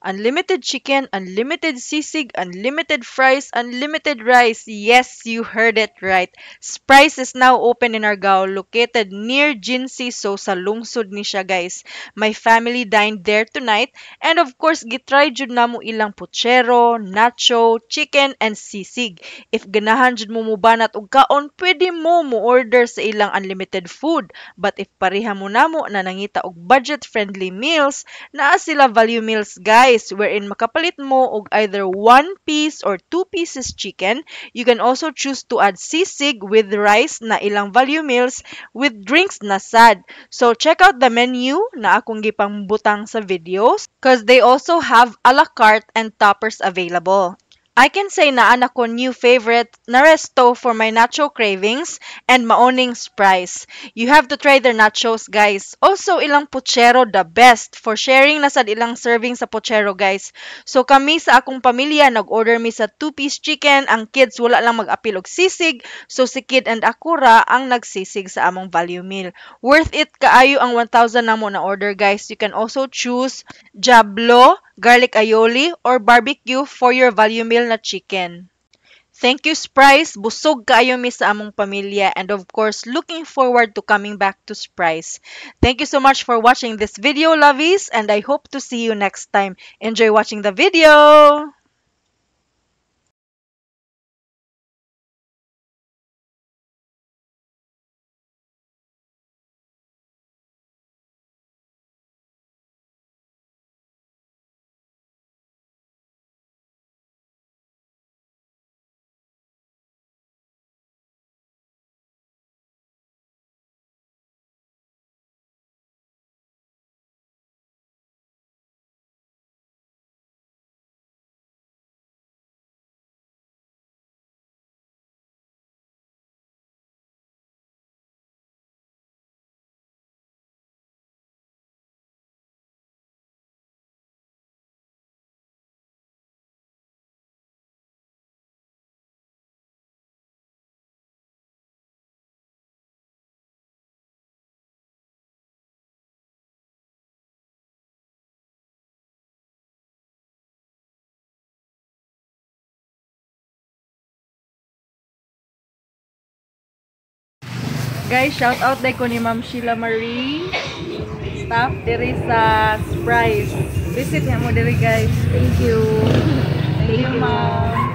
Unlimited chicken, unlimited sisig, unlimited fries, unlimited rice. Yes, you heard it right. Spryce is now open in Argao, located near Jincy, so sa lungsod ni siya, guys. My family dined there tonight, and of course, gitry jud namo ilang puchero, nacho, chicken, and sisig. If ganahan jud mo mubanat og kaon, pwede mo mo order sa ilang unlimited food. But if pareha mo namo na nangita og budget-friendly meals, naa sila value meals, guys, wherein makapalit mo og either 1 piece or 2 pieces chicken. You can also choose to add sisig with rice na ilang value meals with drinks na sad. So check out the menu na akong gipangbutang sa videos because they also have a la carte and toppers available. I can say na ana ko new favorite na resto for my nacho cravings and maoning Spryce. You have to try their nachos, guys. Also, ilang puchero the best for sharing na sad ilang serving sa puchero, guys. So kami sa akong pamilya nag-order mi sa 2-piece chicken, ang kids wala lang mag-apil og sisig, so si Kid and Akura ang nagsisig sa among value meal. Worth it kaayo ang 1,000 namo na order, guys. You can also choose Diablo, garlic aioli, or barbecue for your value meal na chicken. Thank you, Spryce. Busog kaayo mi sa among pamilya and of course, looking forward to coming back to Spryce. Thank you so much for watching this video, lovies, and I hope to see you next time. Enjoy watching the video! Guys, shout out day ko ni Ma'am Sheila Marie, staff diri sa Spryce. Visit nga mo diri, guys. Thank you. Thank you, ma'am.